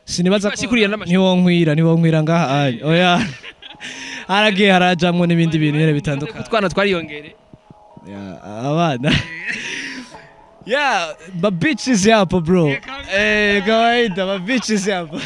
Sinibaza ko ntiwonkwira ngaha anye. Oya. Haragiye harajamwo n'ibindi bintu nyene bitandukanye. Twana twariyongere. Yeah, abana. Yeah, ma bitches yapo bro. Eh, kawaida ma bitches yapo.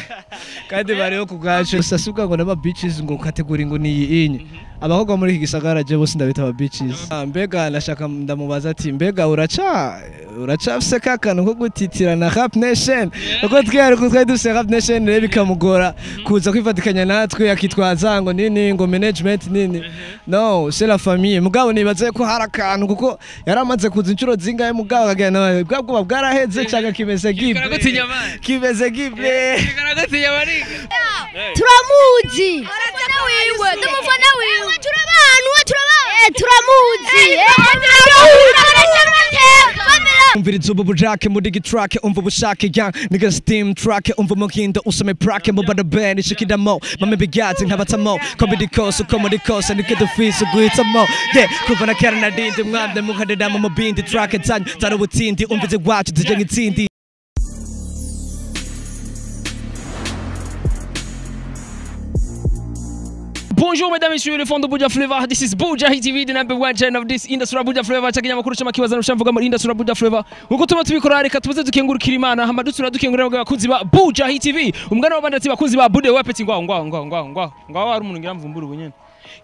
Kandi bariho kubwacu. Sasuka ngo n'ama bitches ngo kategori ngo ni iyi. Abakobwa muri iki gisagara je bose ndabita aba bitches. Mbega nashaka ndamubaza ati mbega uracafse kakano ko gutitirana Rap Nation. Uko twari ko twari dufise Rap Nation rero bikamugora kuza kwifatikanya natwe akitwaza ngo nini ngo management nini. No, c'est la famille. Mugabo nibaze ko hari akantu kuko yaramaze kuza inshuro zingahe mugabo akagenda bwa bwoba bwaraheze cyangwa kimeze gible. Kimeze gible. Turamuzi. Wiwe, ndumufana wiwe. Turamuzi. Umviriza ubu bujake muri gitrake umva ubushake yang nigga steam track umva umukindo usome prake mu bada band ishikidamo mame bigazi nkabatamo comedy course comedy course nigga the face guhitamo yeah kuva na kera narindi mwamde mukadedamo mu bindi track zanyu zari ubutindi umvize gwacu zije nk'itsindi. Bonjour mesdames et messieurs, les fans de Buja Flavor. This is Buja Hit TV, the number one channel of this industry Buja Flavor. Chakenya makuru chama kibaza n'ushamvuga muri industry Buja Flavor. Nkuko tuma tubikora reka tubuze dukengurukira Imana, hama dutsura dukengurira abakunzi ba Buja Hit TV. Umugana w'abandi ati bakunzi ba Bude wapeti ngwa ngwa ngwa ngwa ngwa. Ngwa ari umuntu ngira mvumbura ubunyene.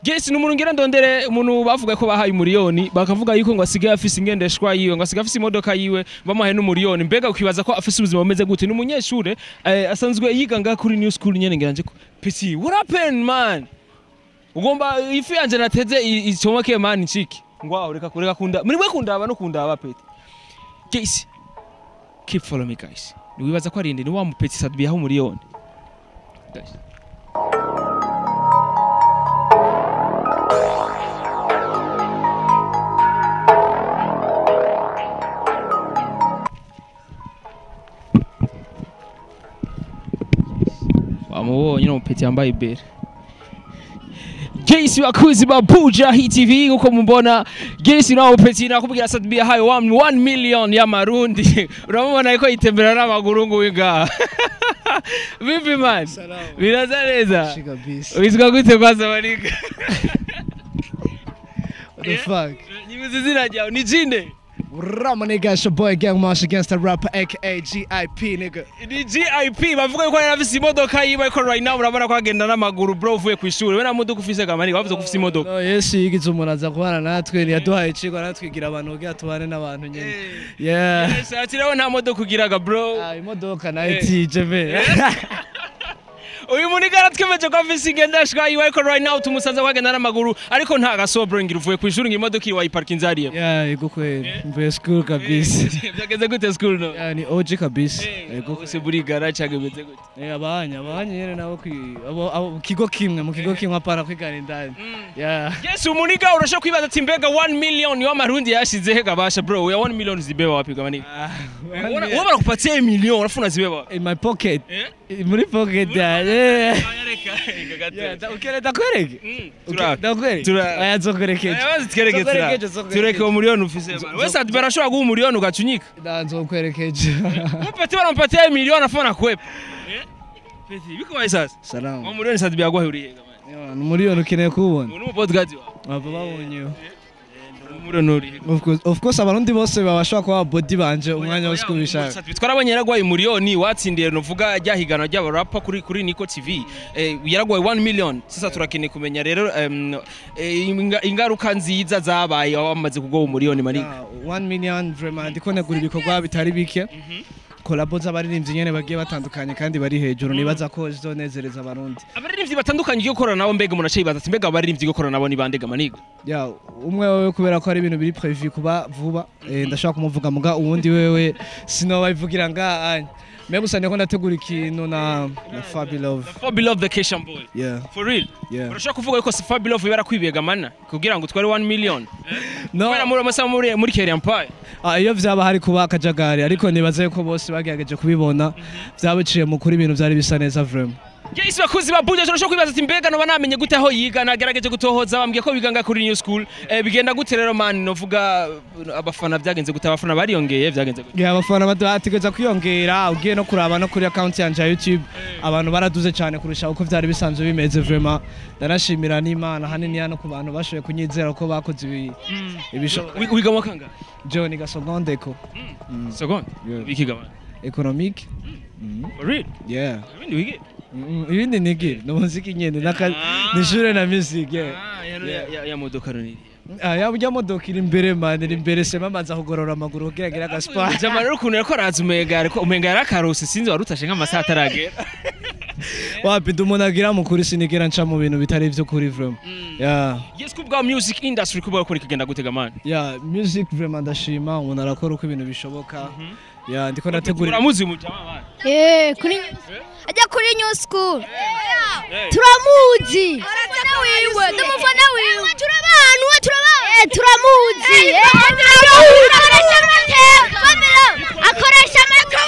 Gesi n'umuntu ngira ndondere umuntu bavuga ko bahaye umuriyoni, bakavuga yuko ngo asigaye afise ingendeshwa yiwe, ngo asigaye afise imodoka yiwe, bamuhaye n'umuriyoni. Mbega ukibaza ko afise ubuzima bumeze gute? Ni umunyeshure asanzwe yiga ngaha kuri New School nyene ngira nje ko. Peti, what happened man? Ugomba ifi yanje nateze icomeke man nchiki. Ngwaho reka kureka kunda. Muri we kundaba no kundaba peti. Guys, keep follow me guys. Niwibaza ko arinde ni wa mupeti Sadbi yaho umuriyoni. Guys. Wamubonye no mupeti yambaye ibere. Gesi wakuzi ba Buja Hit TV uko mumbona Gesi nawo peti nakubwira Sadbi yahaye 1 million ya marundi. Uramubona yuko yitembera n'amaguru ngo winga. Vipi man? Biraza neza. Witwa gute kwanza barika? What the fuck? Nyibuze izina ryawe ni Jinde. Rama nigga, it's your boy Gang Marsh against the rapper aka GIP nigga. Ni GIP bavuga yuko yarafise imodoka yiwe ariko right now urabona ko agenda n'amaguru bro uvuye ku ishuri. We na modoka ufise gamani wavuze ko ufise imodoka. No, Yesu yigize umuntu aza kubana natwe ntiyaduhaye icigwa aratwigira abantu kugira tubane n'abantu nyene. Yeah. Yes, ati rero nta modoka ugiraga bro. Ah, imodoka nayo itije be. Uyu muniga aratwemeje ko afise ingendeshwa yiwe ariko right now tumusanze ko agenda n'amaguru ariko nta gasobro ngira uvuye ku ishuri ngo imodoka iwawe iparkinze hariya. Yeah, yego kweli. Mvuye school kabisa. Byageze gute school no? Yeah, ni OG kabisa. Yego se buri gara cyangwa bimeze gute? Eh, abanya nyene nabo abo kigo kimwe mu kigo kimwe apana kwigana indani. Yeah. Yes, umuniga urashaka kwibaza ati mbega 1 million y'amarundi yashize he gabasha bro. Ya 1 million zibeba wapi gamani? Wewe barakupatia million urafuna zibeba wapi? In my pocket. Muri pocket ya. Ndakwereke. Aya nzokwerekeje. Tureke umuriyoni ufise. Wewe Sadbi arashobora guha umuriyoni ugacunyika. Nzokwerekeje. Upati barampatia miliyoni afana kwepa. Peti biko wapi sasa? Salamu. Umuriyoni Sadbi yaguha uriye gamani. Umuriyoni ukeneye kuwubona. Uri umubodyguard wawe. Baba babonye. Of course abarundi bose babashobora kuba body banje umwanya wose kubishaka. Twarabonye yaragwaye umuriyoni watsindiye novuga ryahiganwa ry'abarapa kuri Niko TV. Yaragwaye 1 million. Sasa turakeneye kumenya rero ingaruka nziza zabaye wamaze kugwa umuriyoni Marika. 1 million vraiment ndiko negura ibikorwa bitari bike. Kolabo z'abaririmbyi nyene bagiye batandukanye kandi bari hejuru nibaza ko zizonezereza abarundi. Abaririmbyi batandukanye ugiye gukorana nabo mbega umuntu acibaza ati mbega abaririmbyi gukorana nabo ni bande gamaniga? Ya umwe wewe kubera ko ari ibintu biri prévu kuba vuba ndashaka kumuvuga muga uwundi wewe sinobabivugira ngaha. Mbe gusa ndiko ndategura ikintu na Fabi Love. Fabi Love the Keshan Boy. Yeah. For real. Yeah. Urashaka kuvuga yuko Fabi Love yarakwibiye gamana kugira ngo utware 1 million. No. Kubera muri amasaha muri Keri Empire. Ah, iyo vyaba hari kuba akajagari ariko nibaze ko bose bagerageje kubibona byabiciye mu kuri ibintu byari bisa neza vraiment. Yes, bakuzi ba Buja, turashobora kwibaza ati mbega noba namenye gute aho yiga? Nagerageje gutohoza, bambwiye ko biga nga kuri New School. Bigenda gute rero man? Novuga abafana byagenze gute? Abafana bariyongeye, byagenze gute? Yeah, abafana bategeza kwiyongera. Ugiye no kuraba no kuri account yanje ya YouTube, abantu baraduze cyane kurusha uko vyari bisanzwe bimeze. Vraiment ndanashimira n'Imana hanini hano ku bantu bashoboye kunyizera ko bakoze ibi ibishoboka. Wiga mu kangahe? Jewe niga seconde ko. Seconde? Yeah. Wikiga man? Économique. For real? Yeah. Ibindi wige? Ibindi nigire ni umuziki nyene nishure na music, yeah. Ah, ya modoka runini. Ah, ya burya modoka iri imbere man, iri imbere. Sema manza kugorora amaguru kugira agire agaspa. Jama rero ukuntu yariko araza, umenga ariko umenga yarakarose, sinzi warutashe nk'amasaha ataragera. Wapi, ndi umuntu agira mukuri, sinigera nca mu bintu bitari ivy'ukuri vraiment, yeah. Yes, kubwa music industry kubwa ko kigenda gutega man? Yeah, music vraiment ndashima, umuntu arakora uko ibintu bishoboka. Yeah, ndiko nategura. Uramuzi mujama man? Eh, kuri ajya kuri New School. Turamuzi. Umufana wiwe, ndumufana wiwe. Turabantu, turabantu. Eh, turamuzi. Akoresha amateka. Akoresha amateka.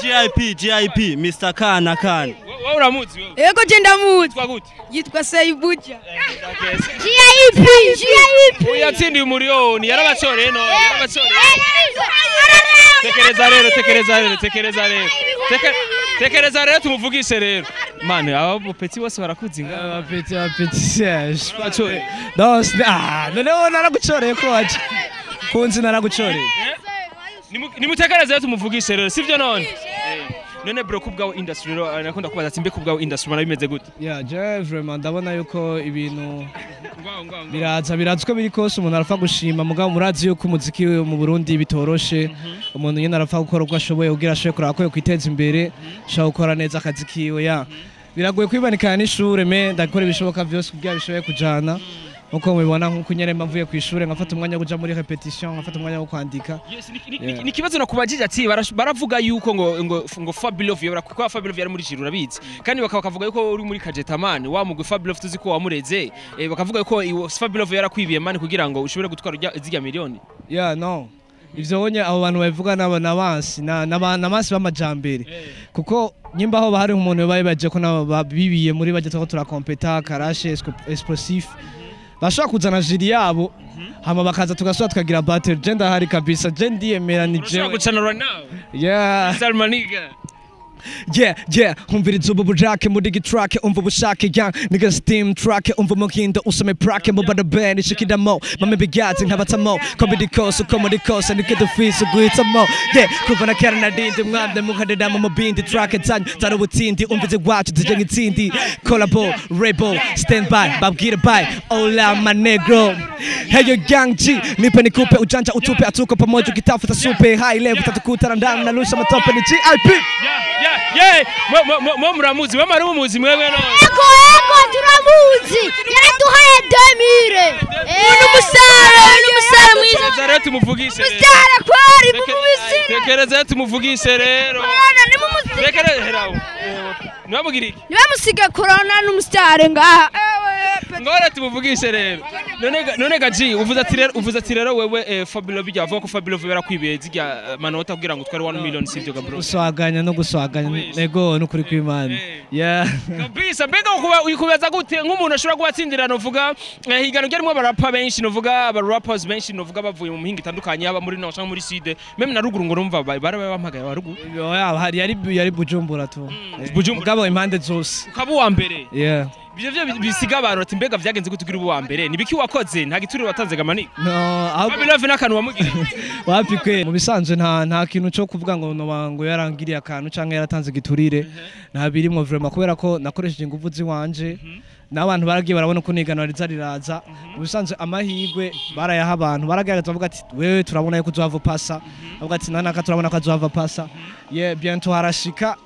GIP GIP Mr. Kana Kana. Wowe uramuzi wewe? Yego, je ndamuzi. Yitwa gute? Yitwa Seibuja. GIP, GIP. Uyu yatsindiye umuriyoni, yarabacoreye none, yarabacoreye. Tekereza rero, tekereza rero, tekereza rero. Tekereza rero tumuvugishe rero. Man, abo petits bose barakuzi nga. Abapeti, abapeti, non, ah, noneho naragucoreye ko waje kunzi naragucoreye. Nimutekereze rero tumuvugishe rero, sivyo none? None bro, kubwawe industry rero, nakunda kubaza ati mbe kubwawe industry ubona bimeze gute? Yeah, je vraiment ndabona yuko ibintu biraza, biraza uko biri kose. Umuntu arapfa gushima, mugabo murazi yuko umuziki mu Burundi bitoroshe. Umuntu nyine arapfa gukora uko ashoboye kugira ashobore kuraba ko yokwiteza imbere, ashobora gukora neza akazi kiwe. Ya, biragoye kwibanikana n'ishure, mais ndakora ibishoboka vyose kugira bishoboye kujana nkuko mubibona, nkuko nyene mba mvuye kw'ishure nkafata umwanya wo kuja muri répétition, nkafata umwanya wo kwandika. Yes, ni ikibazo nakubajije ati baravuga yuko ngo Fabilove yobora kuko Fabilove yari muri Jiro, urabizi, kandi bakavuga yuko uri muri Kajetamani wa mugwi Fabilove tuzi ko wamureze, bakavuga yuko Fabilove yarakwibiye man kugira ngo ushobore gutwara zirya miliyoni. Yeah, no, ivyo wonye abo bantu babivuga nabo nabansi nabansi b'amajambere, kuko nyimba aho bahari umuntu baye baje ko nabo bibiye muri baje twako turakompeta karashe explosif, bashobora kuzana jury yabo hama bakaza tugasubira tukagira battle. Je ndahari kabisa, je ndiyemera ni Urashobora jewe. Gucana right now? Yeah. Salmaniga. Yeah, umviriza ubu bujake muri gitrake, umva ubushake, young nigga steam track, umva umukindo usome prake mu bada band ishikidamo mame bigazi nkabatamo comedy kose uko muri kose nike dufise guhitamo. Yeah, kuva na kera narindi mwamde mukadeda mu bindi track zanyu zari ubutindi, umvize gwacu zije nk'itsindi collabo rebel stand by babwire bye hola my negro. Hey yo young G, nipe nikupe ujanja utupe atuko pamoja ukitafuta supe high level tatukutana ndani narusha matope ni GIP. Yeah, mwe muramuzi, mwe mwari mumuzi mwebwe none? Ego, ego, turamuzi. Yaraduhaye 2000. N'umusare, n'umusare mwiza. Tekereza rero tumuvugishe rero. Umusare kwari mumumisire. Tekereza rero tumuvugishe rero. Corona nimumusige. Tekereza heraho ntibamugira iki. Nibamusige corona n'umusare ngaha. Ewe. Ngora tumuvugishe rero. None gaji uvuze ati rero wewe, Fabio bijya avuga ko Fabio yarakwibiye zirya manota kugira ngo utware 1 million, sivyo ga bro? Guswaganya no guswaganya nego nukuri kw'Imana, yeah. Kabisa. Mbega kuba uyikubaza gute nk'umuntu ashobora kuba atsindira novuga higano ryarimo abarapa benshi, novuga aba rappers benshi, novuga bavuye mu mihinga itandukanye, yaba muri nord canke muri sud, même na ruguru, ngo urumva barabampagaye ba ruguru? Oya, hari yari Bujumbura tu. Bujumbura. Mugabo impande zose. Ukaba uwa mbere. Yeah. Ivyo vyo bisiga abantu ati mbega vyagenze gute kugira ubu wa mbere? Nibiki wakoze? Nta giturire watanze gamani? No, ahubwo Fabio Love n'akantu wamugiriye? Wapi kwe, mu bisanzwe nta kintu cyo kuvuga ngo noba ngo yarangiriye akantu canke yaratanze giturire, nta birimwo vraiment, kubera ko nakoresheje ingufu ziwanje n'abantu baragiye barabona ko niganwa riza riraza. Mu bisanzwe amahirwe barayaha abantu, baragerageza bavuga ati wewe turabona yuko uzohava pasa, bavuga ati nanaka turabona ko azohava pasa. Yeah, bientôt harashika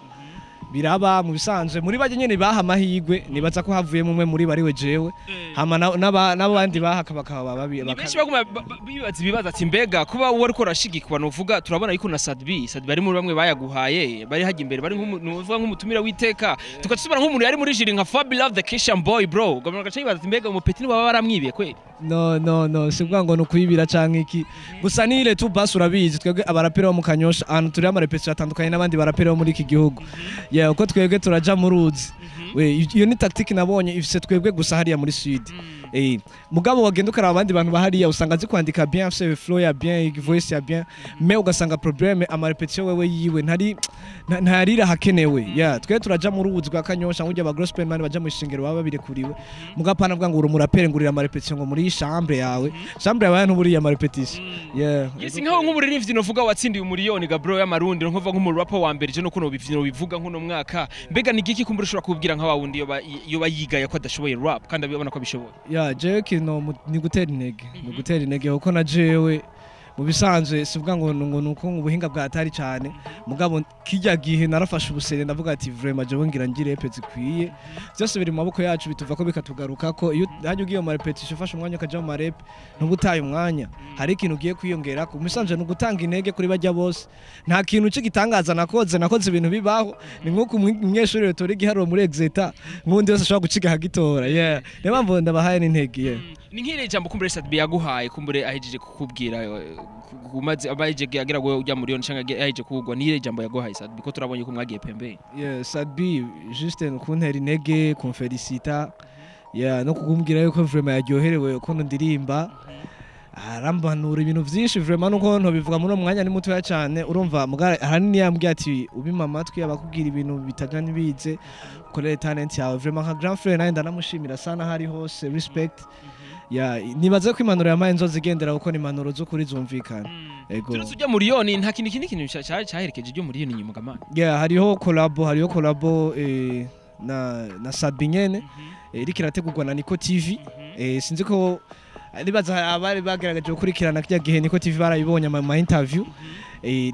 biraba. Mu bisanzwe muri bajye nyene baha amahirwe, nibaza ko havuyemo umwe muri bariwe jewe, hama n'abandi bahaka bakaba babi. Ni benshi baguma bibaza ibibazo ati mbega kuba uwo ariko urashigikwa, nuvuga turabona yuko na Sadbi bari muri bamwe bayaguhaye, bari hajya imbere, bari nuvuga nk'umutumira w'iteka, tugatusubira nk'umuntu yari muri jury nka Fabi Love the Christian Boy bro, gomba gace yibaza ati mbega umupeti ni baba baramwibiye kweli? No, no, no, si ukuvuga ngo ni ukuyibira canke iki, gusa nile tu basi urabizi twebwe abaraperi bo mu Kanyosha ahantu turi ama répétition atandukanye n'abandi baraperi bo muri iki gihugu. Yeah, uko twebwe turaja mu ruzi. We, iyo ni tactique nabonye ifise twebwe gusa hariya muri sud. Mugabo wagenda ukaraba abandi bantu bahariya, usanga azi kwandika bien, afise flow ya bien, voice ya bien, mais ugasanga problème ama répétition wewe yiwe ntari ntarira hakenewe. Yeah, twe turaja mu rubuzi rwa Kanyosha, nk'urya ba gospel man baja mu ishengero baba babirekuriwe. Mugapana avuga ngo uri umuraperi, ngurira ama répétition ngo muri chambre yawe, chambre yawe ntuburiye ama répétition. Yeah. Yes, nkaho nk'umuririmbyi novuga watsindiye umuriyoni gabro y'amarundi, nkuva nk'umurapper wa mbere je no kuno bivino bivuga nk'uno mwaka, mbega ni giki kumbura ushobora kubwira nka wa wundi yoba yigaye ko adashoboye rap kandi abibona ko abishoboye? Ya, jewe kino ni gutera intege kuko na jewe mu bisanzwe sivuga ngo nuko ubuhinga bwa atari cyane, mugabo kijya gihe narafashe ubusere, ndavuga ati vraiment jewe ngira ngire répé zikwiye. Byose biri mu maboko yacu, bituva ko bikatugaruka ko iyo hajya ugiye mu répétition, ufashe umwanya ukaja mu marep, ntuba utaye umwanya, hari ikintu ugiye kwiyongera. Ku bisanzwe ni ugutanga intege kuri bajya bose. Nta kintu cy'igitangaza nakoze ibintu bibaho, ni nk'uko umunyeshuri yotora igiharuro muri exeta, nk'undi wese ashobora guciga akagitora. Yeah, niyo mpamvu ndabahaye n'intege, yeah. Ni nk'iri jambo kumbure Sat-B yaguhaye, kumbure ahejeje kukubwira kumaze abahejeje agira ngo ujya muri yoni cyangwa ahejeje kugwa, ni iri jambo yaguhaye Sat-B ko turabonye ko mwagiye pembeni? Yeah, Sat-B juste ni kuntera intege, kumfelicita, yeah, no kukumbwira yuko vraiment yaryoherewe ukuntu ndirimba. Arambanura ibintu vyinshi vraiment, nuko ntobivuga muri uwo mwanya, ni mutoya cyane, urumva. Mugara ahanini yambwiye ati ubima amatwi abakubwira ibintu bitaja ntibize, ukorere talent yawe. Vraiment nka grand frère nawe ndanamushimira sana aho ari hose, respect. Yeah, nibaze ko impanuro yampaye nzozigendera kuko ni impanuro z'ukuri zumvikana. Ego. Turetse ujya muri yoni, nta kindi kintu cyaherekeje ujya muri yoni inyuma gamana? Yeah, hariho collabo na Sat-B nyene, iriko irategurwa na Nico TV. Sinzi ko nibaza abari bagerageje gukurikirana kirya gihe Nico TV barabibonye ama interview.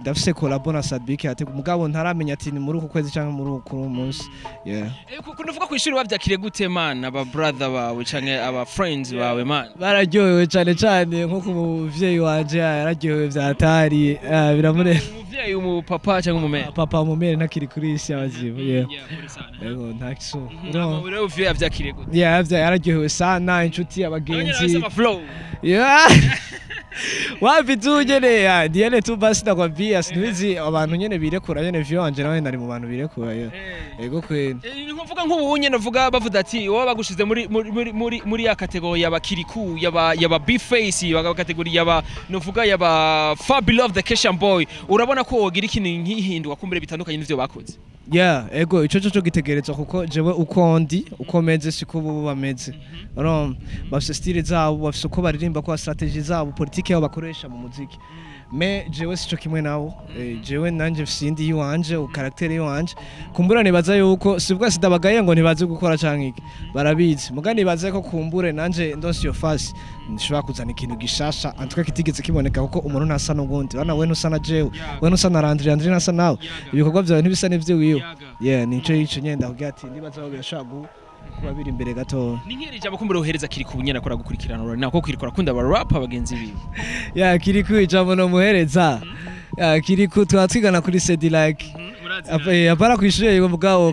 Ndafise collabo na Sat-B irategurwa, mugabo ntaramenya ati ni muri uku kwezi canke muri uku munsi. Yeah. Kuvuga ku ishuri bavyakiriye gute man, aba brother bawe canke aba friends bawe man? Bararyohewe cyane cyane nko ku muvyeyi wanje yararyohewe vyatari, biramure. Umuvyeyi, umupapa canke umumere? Papa mumere ntakiri kuri isi y'abazimu. Yeah. Yeah, kuri sana. Ego, nta kisu. No. Rero uvyeyi yavyakiriye gute? Yeah, yararyohewe sana, inshuti, abagenzi. Ama flow. Yeah. Wapi tu nyene ya ndiene tu basi, ndakwambia sinizi abantu nyene birekura nyene, vyo wanje nawe nari mu bantu birekura, yeah. Ego kweli. Ni nkuvuga nk'ubu nyene uvuga bavuga ati wowe bagushize muri ya catégorie yaba Kirikou, yaba B-Face, yaba catégorie yaba nuvuga yaba Fabilove the Keshan Boy, urabona ko wogira ikintu nkihinduka kumbere bitandukanye n'ivyo bakoze? Yeah, ego, ico cyo gitegerezwa kuko jewe uko ndi, uko meze siko bo bameze. Urumva, bafise style zabo, bafise uko baririmba, ko strategy zabo, politike yabo bakoresha mu muziki. Mais jewe sico kimwe nabo. Jewe nanje mfise indi yiwanje, caractère yiwanje. Kumbura nibaza yuko sibwa sidabagaye ngo ntibazi gukora canke iki. Barabizi. Muga nibaze ko kumbure nanje ndonse iyo fasi nshobora kuzana ikintu gishasha antwe kitigeze kiboneka, kuko umuntu ntasa n'ubundi. Bana we ntusa na jewe, we ntusa na Landry, Landry ntasa nawe. Ibikorwa byawe ntibisa n'ivyiwiwe. Yeah, nico yico nyenda kugira ati ndibaza aho birashobora kuba biri imbere gato. Ni nk'iri jambo kumbere uhereza Kirikou nyene akora gukurikirana right now, ko Kirikou akunda aba rap abagenzi biwe? Yeah, Kirikou ijambo no muhereza. Yeah, Kirikou twaba twigana kuri Cedilac. Apara kw'ishure yiwe, mugabo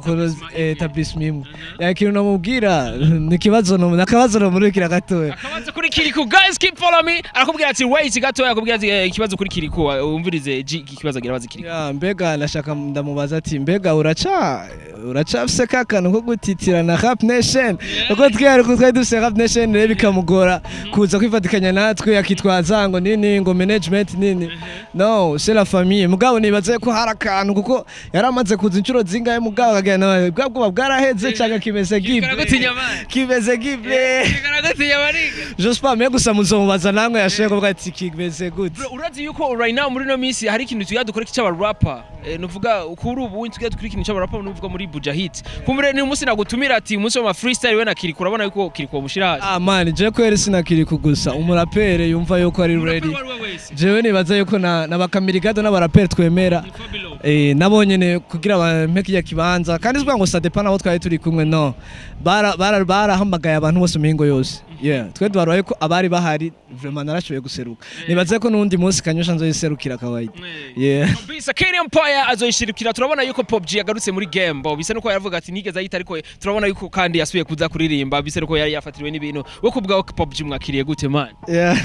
établissement imwe. Yeah, ikintu namubwira ni ikibazo no nakabazo nomurikira gatoya. Akabazo kuri Kirikou, guys, keep follow me. Arakubwira ati wait gatoya, akubwira ati ikibazo kuri Kirikou, umvirize G ikibazo agira bazi Kirikou. Yeah, mbega nashaka ndamubaza ati mbega uracafise ka kantu ko gutitirana Rap Nation, uko twari ko twari dufise Rap Nation, rero bikamugora kuza kwifatikanya natwe, akitwaza ngo nini, ngo management nini. No, c'est la famille. Mugabo nibaze ko hari akantu kuko yaramaze kuza inshuro zingahe, mugabo akagenda bwa bwoba bwaraheze cyangwa kimeze gible. Karagutinya man. Kimeze gible. Karagutinya mariga. Je sais pas, mais gusa muzomubaza namwe yashoboye kuvuga ati kimeze gute. Bro, urazi yuko right now muri no minsi hari ikintu tuya dukora cy'aba rapper, nuvuga kuri ubu tuya dukora ikintu cy'aba rapper, nuvuga muri Buja Hit, kumbure ni umunsi nagutumira ati umunsi wa freestyle we na Kirikou, urabona yuko Kirikou mushira hasi? Ah man, je kweri sinakiri kugusa umurapere yumva yuko ari ready. Jewe nibaza yuko na bakamirigado n'abarapere twemera, nabo nyene kugira bampe kirya kibanza, kandi sikuvuga ngo ça dépend nabo twari turi kumwe, no bara barahamagaye abantu bose mu mihingo yose. Yeah, twe duharuye ko abari bahari, vraiment narashoboye guseruka. Nibaze ko n'undi munsi Kanyosha nzoyiserukira kawaida, yeah. Bisa Kenny Empire azoyishirikira. Turabona yuko Pop G yagarutse muri game bo, bisa nuko yaravuga ati nigeze ayita, ariko turabona yuko kandi yasubiye kuza kuririmba, bisa nuko yari yafatiriwe n'ibintu. Wo kubwaho Pop G mwakiriye gute man? Yeah.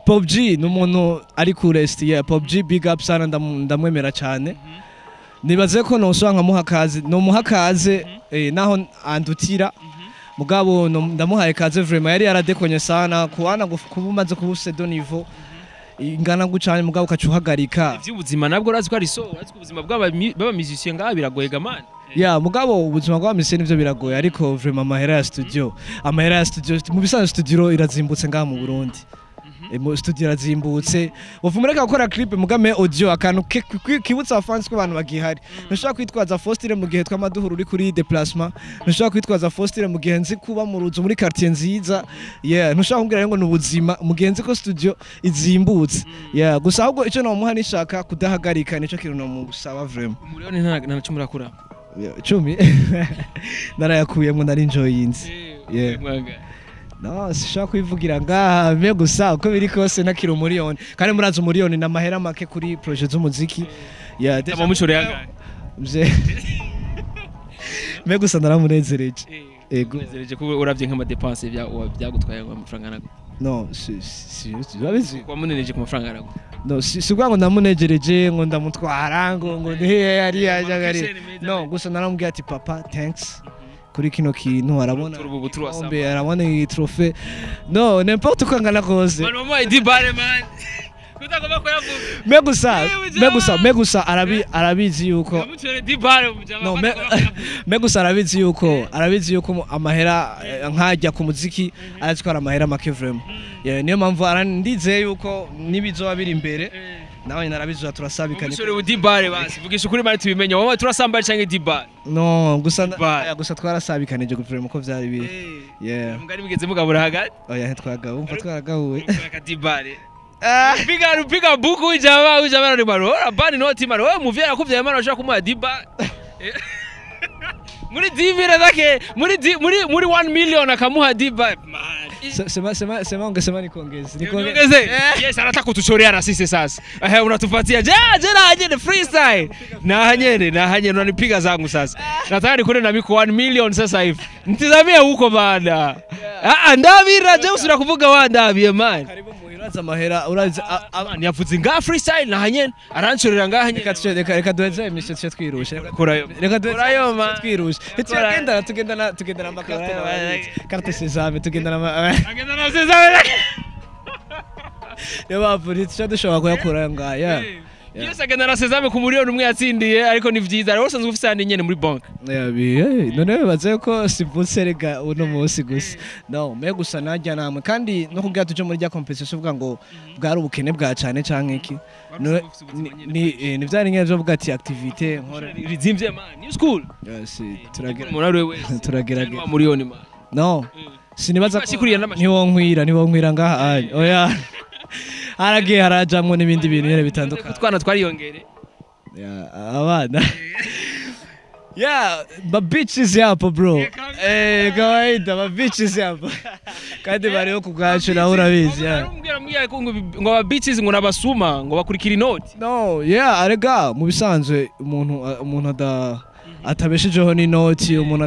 Pop G ni umuntu ari coolest. Yeah, Pop G, big up sana, ndamwemera cyane. Nibaze ko nosora nkamuha kaze, nomuha kaze. Naho andutira mugabo ndamuhaye kaze vraiment, yari yaradekonye sana kuwana kuba umaze kuba ufise do niveau ingana gucanye mugabo ukacuhagarika. Ivy'ubuzima nabwo urazi ko ari so, urazi ko ubuzima bw'aba musicien ngaha biragoye ga man. Ya, mugabo ubuzima bwa musicien nivyo biragoye, ariko vraiment amahera ya studio mu bisanzwe studio irazimbutse ngaha mu Burundi. Mu studio irazimbutse, uvuma reka gukora clip mugame audio akantu kibutsa fans ko abantu bagihari. Ntushobora kwitwaza Faustine mu gihe twamaduhuru uri kuri déplacement, ntushobora kwitwaza Faustine mu gihe nzi kuba mu ruzu muri quartier nziza. Yeah, ntushobora kumbwira rero ngo ni ubuzima mu gihe nzi ko studio izimbutse. Yeah, gusa ahubwo icyo nomuha nishaka kudahagarika, nico kintu nomusaba vraiment. Umuriyoni nta na cumi urakura? Yeah, 10 narayakuyemo, nari njoyinze. Yeah. Mwanga. No, sishaka kwivugira ngaha mbe, gusa uko biri kose nakira umuriyoni, kandi murazi umuriyoni na mahera make kuri projet z'umuziki. Yeah, Tama mushore yangahe? Mze mbe gusa naramunezereje. Ego. Nezereje ko uravye nk'ama dépenses byagutwaye amafaranga nago. No, si babizi. Wamuneneje ku mafaranga nago. No, si ubwa ngo ndamunejereje ngo ndamutwara ngo he yari yaje ari. No, gusa naramubwiye ati: "Papa, thanks kuri kino kintu." Arabona Ubu butura. Ombe arabona iyi trophée, no n'importe uko angana kose. Man, mama idi bare man. Kutagomba kuyavuga. Me gusa arabizi yuko Yamucere di bare mujama. No, me gusa arabizi yuko amahera nkajya ku muziki arazi ko ari amahera make vraiment. Yeah, niyo mpamvu ndizeye yuko nibizoba biri imbere nawe narabizoba turasabikana. Umushore di bare basi. Vugisha ukuri mari tubimenye. Wowe turasambara canke di bare? No, gusa Bye. Oya, gusa twarasabikanije vraiment ko vyari biri. Yeah. Mugari mugeze mugabura hagati. Oya, ntitwagawe, umva twaragahuye. Aka bare. Piga piga buku ujama ni maro. Ora bani noti maro. Wewe muvyara kuvya maro ushaka kumuha diba. Muri 10 zake muri 1 million akamuha diba. Man. Sema sema sema, ongesema nikuongeze. Nikuongeze. Niongeze. Yes, anataka kutuchorea na sisi sasa. Eh, unatupatia. Je, je na hanyene freestyle. Na hanyene unanipiga zangu sasa. Nataka nikune na miko 1 million sasa hivi. Nitizamie huko bana. Ah ah, ndabira je usira kuvuga wa ndabiye man. Karibu muhira, uraza amahera uraza Man, yavuze nga freestyle na hanyene aranshorera nga hanyene. Reka reka duheze émission tuce twirushe. Korayo. Reka duheze Korayo, émission man. twirushe. Tugendana ama carte Korayo, na carte sésame, tugendana ama Agenda na sasa. Niyo mpamvu ntituca dushobora kuyakura ngaha. Yeah. Yes, agenda na sesame ku miliyoni umwe yatsindiye, ariko ni vyiza. Rero usanzwe ufise andi nyene muri bank. Yeah, none bibaze ko sivutse rega uno munsi gusa. No, me gusa najya namwe kandi no kugira tuje muri rya competition uvuga ngo bwari ubukene bwa cyane canke iki. Ni vyari nyene byo vuga ati activité nkore. Rizimvye man. New school. Yes, turagera. Umuntu ari we wese. Turagerageza. Wa miliyoni man. No. Sinibaza ko Bashikuriye n'amashuri. ntiwonkwira ngaha anye. Oya. Haragiye harajamwo n'ibindi bintu nyene bitandukanye. Utwana twariyongere. Yeah, abana. Yeah, ma bitches yapo bro. Kawaida ma bitches yapo. Kandi bariho ku bwacu nawe urabizi. Yeah. Arambwira mbwira ko ngo aba bitches ngo nabasuma ngo bakurikira inoti. No, yeah, arega mu bisanzwe umuntu atabeshejeho n'inoti, umuntu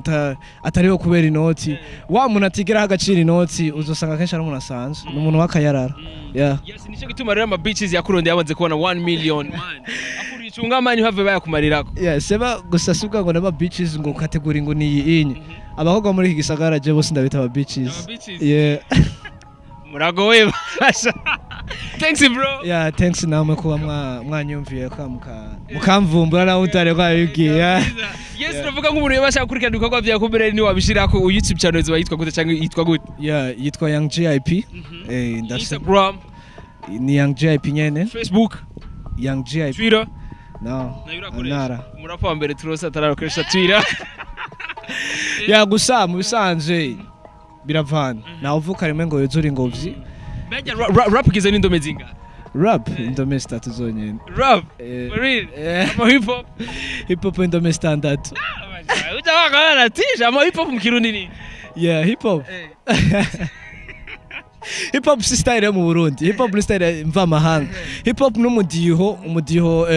atariho kubera inoti, wa muntu atigeraho agaciro inoti, uzosanga kenshi ari umuntu asanzwe, ni umuntu w'akayarara. Yeah. Yes, nicyo gituma rero ama bitches yakurondeye yamaze kubona 1 million man. Afuricunga man have bayakumarirako. Yeah, seba gusa sibwa ngo n'ama bitches ngo category ngo ni iyi inye. Abakobwa muri iki gisagara je bose ndabita aba bitches. Aba bitches. Yeah. Muragowe basha. Thanks bro. Yeah, thanks namwe kuba mwanyumviye kwa mukamvumbura nawe utari kwabibwiye. Yeah. Yes, turavuga nk'umuntu yabasha gukurikirana ibikorwa byawe kumbere ni wabishirako YouTube channel ziba yitwa gute cyangwa yitwa gute? Yeah, yitwa Young GIP. Ndafise Instagram, ni Young GIP nyene. Facebook, Young GIP. Twitter. No. Nayo urakoresha. Nara. Umurapa wa mbere turose atarakoresha Twitter. Yeah, gusa mu bisanzwe biravana. Nawe uvuka rimwe ngo yuzure ingobyi. Mbega rap igizwe n'indome zingahe? Rap indome zitatu zonyene. Rap. Eh. For real. Eh. Ama hip hop. Hip hop indome zitandatu. Uja wakana tisha ama hip hop mu Kirundi ni. Yeah, hip hop. Hip hop si style yo mu Burundi. Hip hop ni style mvamahanga. Hip hop n'umudiho, umudiho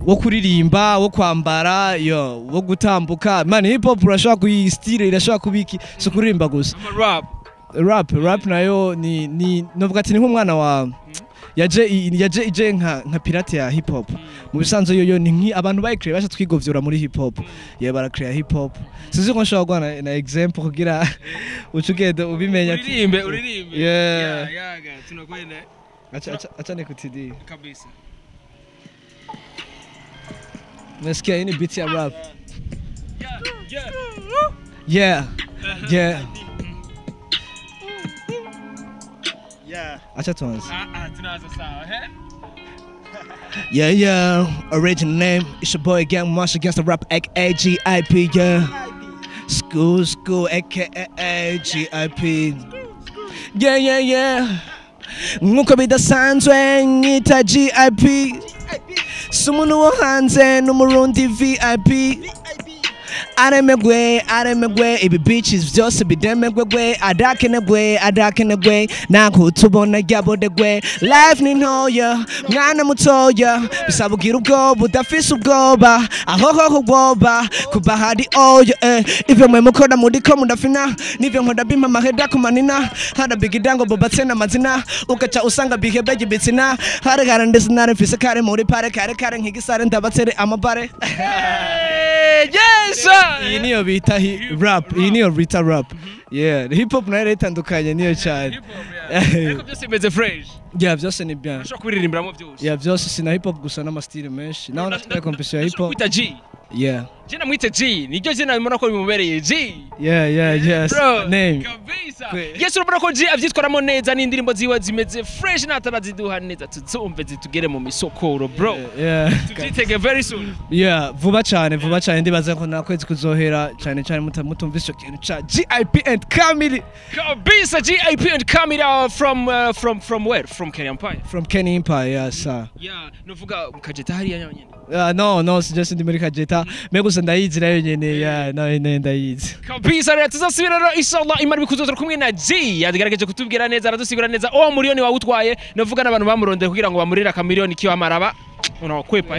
wo kuririmba, wo kwambara, yo, wo gutambuka. Man, hip hop urashobora kuyi style irashobora kubiki, si kuririmba gusa. Ama rap. Rap nayo ni novuga ati ni nk'umwana wa Yaje ije nka pirate ya hip hop. Mu bisanzwe yoyo ni nki abantu bayicrea basha twigovyora muri hip hop. Yeah, baracrea hip hop. Sinzi ko nshobora guha na example kugira uce ugenda ubimenya ati- Uririmbe, uririmbe. Yeah. Yeah, yeah, tunakwenda. Acha nikutidie. Kabisa. Nasikia hii ni beat ya rap. Yeah. Yeah. Yeah. Yeah. Acha tuanze. Ah, ah, tunaanza sawa, eh? Yeah, yeah. Original name, it's your boy Gang Marshall Gangsta Rap aka GIP, yeah. School, school, aka GIP. Yeah, yeah, yeah. Nkuko bidasanzwe nyita GIP. Si umuntu wo hanze n'umurundi VIP. Aremegwe, aremegwe, ibi bitches byose bidemegwegwe, adakenegwe, adakenegwe, nakutubona ryabodegwe. Life ni ntoya, mwana mutoya, bisaba ugira ubwoba udafise ubwoba, aho hoho ubwoba, kuba hari oyo, eh. Ivyo mwe mukora muriko mudafina, nivyo nkora bimpa amahera ku manina, harabigira ngo bubatse n'amazina, ugaca usanga bihebeye ibitsina, hari kare ndetse nari mfise kare muri pare kare kare nk'igisare ndabatsere amabare. Yes. Iyi niyo bita rap, iyi niyo bita rap. Yeah, hip hop nayo itandukanye niyo cyane. Hip hop, yeah. Ariko byose bimeze fresh. Yeah, byose ni bien. Ushobora kubiririmbiramo byose. Yeah, byose sina hip hop gusa n'amastyle menshi. Naho natwaye competition ya hip hop. Kwita G. Yeah. Je namwite G. Niryo zina mbona ko bimubereye G. Yeah, yeah, yes. Bro, Name. Kabisa. Kwe. Yes, urabona ko G avyitwaramo neza n'indirimbo ziwe zimeze fresh nataraziduha neza tuzumve zitugere mu misokoro bro. Yeah. Tuvyitege very soon. Yeah, vuba cyane, vuba cyane ndibaza ko nakwezi kuzohera cyane cyane mutumvise ico kintu ca GIP and Kamili. Kabisa GIP and Kamila from where? From Kenya Empire. From Kenny Empire, yeah, sir. Yeah, nuvuga mukajeta hariya nyene. No, sije sindi muri Kajeta. Me gusa ndayizi nayo nyene, yeah, nayo nyene ndayizi. Kabisa rero tuzasubira rero inshallah imana bikuzoza kumwe na G yagerageje kutubwira neza aradusigura neza uwo miliyoni wawutwaye novuga n'abantu bamurondeye kugira ngo bamurire akamiliyoni kiwa maraba unawakwepa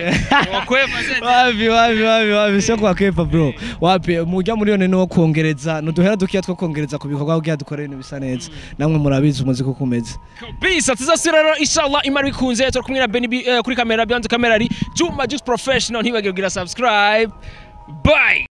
unawakwepa sasa. Wapi, wapi, wapi, wapi, sio kwa kepa bro. Wapi, mujya miliyoni no kongereza, nuduhera dukiya two kongereza ku bikorwa kugira dukore ibintu bisa neza. Namwe murabizi umuziki uko umeze. Kabisa tuzasubira rero inshallah imana bikunze turi kumwe na Benny B, kuri kamera byanze kamera ari Juma Juice Professional ntibagire kugira subscribe bye.